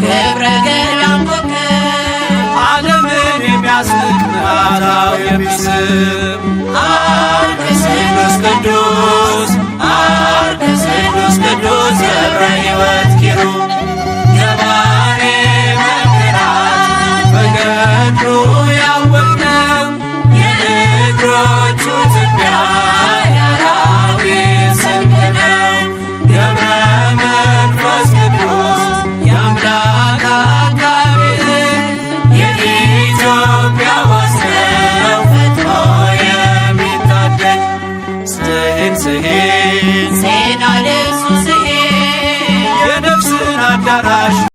ክብረ ገዳም ኮከብ ዓለምን የሚያስንቅ መዓዛው የሚስብ አርከ ስሉስ ቅዱስ፣ አርከ ስሉስ ቅዱስ፣ ገብረ ሕይወት ኪሩብ።